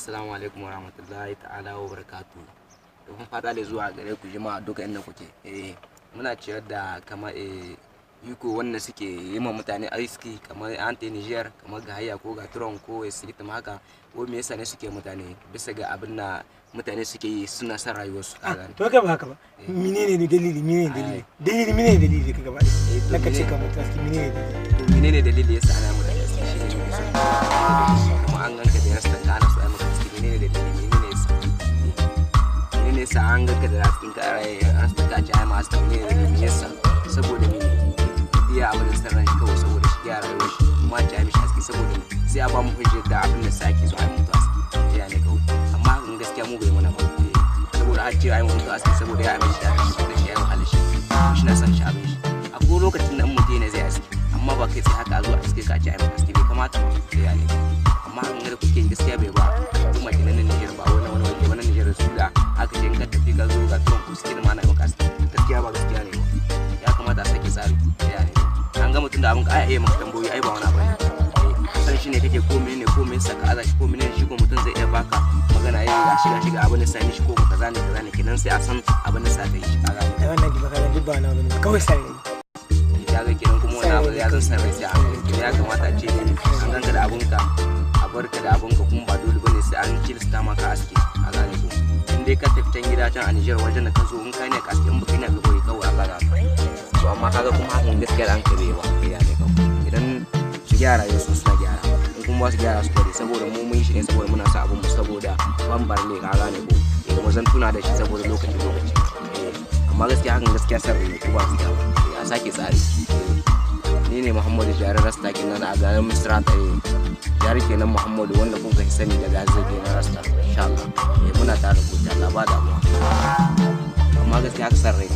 Assalamu alaikum warahmatullahi ta'ala wa barakatuh. Da kun fata da zuwa gare ku jama'a duka inda kuke. Muna ciyar da kamar iko wanda suke yi ma mutane aiki kamar anti Niger, kamar ga hayya ko ga Turon ko Esiritim haka, ko me yasa ne suke mutane bisa ga abin da mutane suke yi suna son rayuwarsu, ka gane. To kai ba haka ba. Menene ne dalili? Menene dalili? Dalili, menene dalili ka gaba? To na ka ce menene- ka mutu aski, menene dalili? To menene dalili yasa ana mutane aski? Shine muke so. Kuma an ganka da rastan ka ana so ai maka aski, menene dalili? Menene yasa? Menene yasa an ganka da rastan ka, rastan ka ce ai ma aski, menene dalili yasa? Saboda mene? Iya, abin da san ran shi kawai saboda shi gyara rayuwar shi, kuma a ce ai mishi aski saboda me? Sai a ba mu hujjar da abin da sake so ai mutu aski ya ne kawai. Amma hakan gaskiya mu bai mana ba. Saboda a ce ai mutu aski saboda ya amince da shi da shi ya wahala shi shi na son shi abin shi. Akwai lokacin da in mutum ne zai aski, amma ba kai tsaye haka a zo a aske ka a ce ai maka aski, bai kamata ba sai ya ne. Amma hakan da kuke yi gaskiya bai ba kuma kenan na Niger ba wani wani wani wani Niger su da aka ce in ka tafi ka zo ga tuwon ku suke da mana maka aski, gaskiya ba gaskiya ne ba. Ya kamata a sake tsari ya ne. An ga mutum da abin ka ai iya maka tambayoyi, ai ba wani abu ne. San shi ne kake ko menene ko me yasa ka aza shi ko menene shi, ko mutum zai iya baka magana yin ga shiga shiga abin da sani shi ko kaza ne kaza ne, kenan sai a san abin da sa kai shi, ka gane. Ai wannan di baka duk ba na bane, kawai sai ne. Ya ga kenan kuma wani abu ya zan san rai sai a hankali. Kenan ya kamata a ce ne an ganka da abunka a barka da abunka, kuma ba dole bane sai an tilasta maka aski, a gane ko. In dai ka tafi can gida can a Niger wajen da ka zo, in kai ne ka aski, in baka ne ka bari kawai a gana. To amma kaga kuma hakan gaskiya da an kai bai ba ya ne kawai. Idan su gyara yau su suna gyara, in kuma ba su gyara su bari, saboda mu mun yi shi ne saboda muna sa abun mu, saboda ban ne, ka gane ko. Mu zan tuna da shi saboda lokaci lokaci. Amma gaskiya hakan gaskiya san rai ne ko ba gaskiya ba. A sake tsari. Ni ne Muhammadu Jari Rasta kenan a garin Misra. Jari kenan Muhammadu wanda kuka sani da Gaza kenan Rasta, insha Allah. Muna tare da ku, Allah ba damuwa. Amma gaskiya haka san rai.